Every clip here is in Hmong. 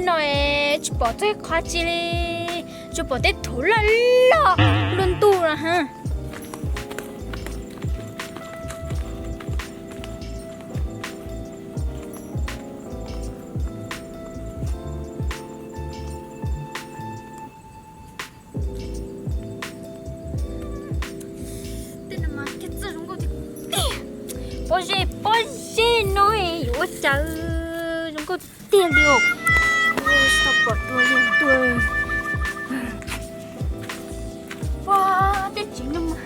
no es tsis pom txog qhov tsi li, tsuas pom tej thuv loj loj lub ntuj no ha. Tej no mas kiag txawj zoo nkauj tiag tiag. Pob zeb, pob zeb no yuav ua cas zoo nkauj tiag tiag li os. Ua tsis tau pom dua li os. Ua, tej tsev no mas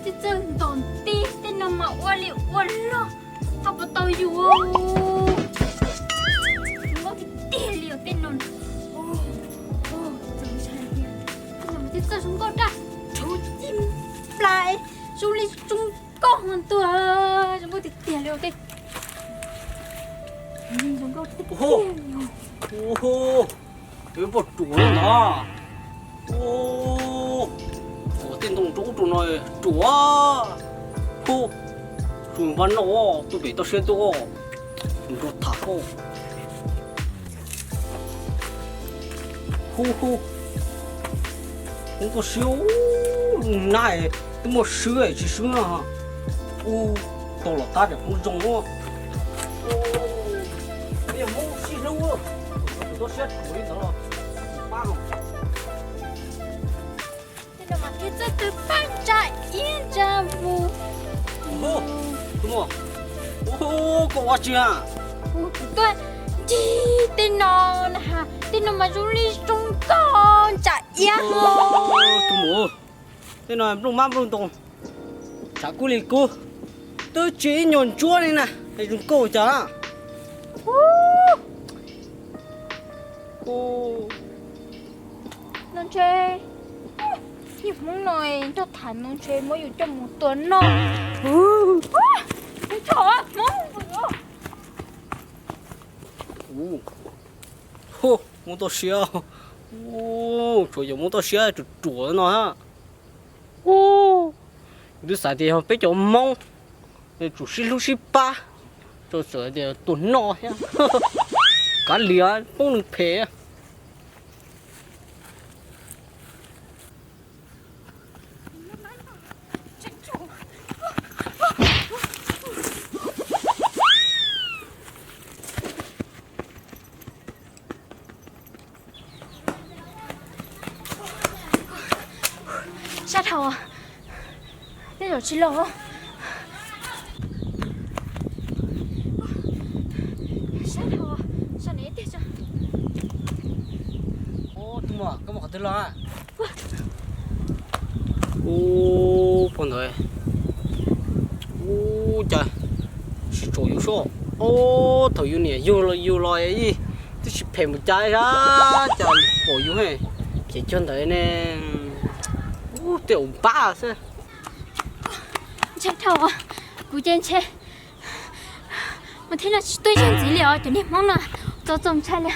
kiag txawj ntom nti, tej no mas ua li ua loj, tau puas tau yus. Zoo nkauj tiag tiag li os tej no. Tej no mas kiag txawj zoo nkauj daj rhuv ci nplai, zoo li zoo nkauj hos tuag, zoo nkauj tiag tiag li os tej. Zoo nkauj tiag tiag li os. Ua, ua, pom ruam li ntawd. Ua, ua tej ntoo rau ub rau no ruam. Hu, tus npab no tuaj pem toj siab tuaj, nrog tham koj. Hu hu, hmoob toj siab, nab twb muaj swb tsis swb no. Ub, tau los qab tias hmoob zoo. Yog hmoob sib hlub, tus toj siab ruam li ntawd los pab no. Tej no mas kiag txawj tw paj ntsa iab ntsa vus. Hu, hu, hu, koj ua tsi na? Kuv tuaj ncig tej no na ha, tej no mas zoo li zoo nkauj ntsa iab. Tus muam, tej no nplooj mab nplooj ntoo, tshav kub li kub, twb tsis ib nyuag ntsuab li na, zoo nkauj cas. No ntshe, niag hmoob no nrog tham no ntshe muab yus coj mus tua noj. Hu, hmoob toj siab, tsuas yog hmoob toj siab ruam ruam no ha. Ub, twb xav tias yog peb cov hmoob, tsum sib hlub sib pab, txawm tias tuag noj thiab. Kav liam, poob neeg phem. Sab dhau, tej zaum tsis los. Sab dhau, sab ne tiag tso. Ub, tus muam, koj mus qhov twg los? Ub, pog ntawd. Ub, cas tsis tsom yus soj. Ub, thaum yus niam yug los yus los ib twb tsis phem mus cas, cas pom yus he. Ces cog ntawd ne. Ub, tej ua npab xwb. Ntshai dhau, kuv ces ntshe mus thiab no tsis tuaj ib zaug ntxiv li os, cov niag hmoob no txaus txaus ntshai li.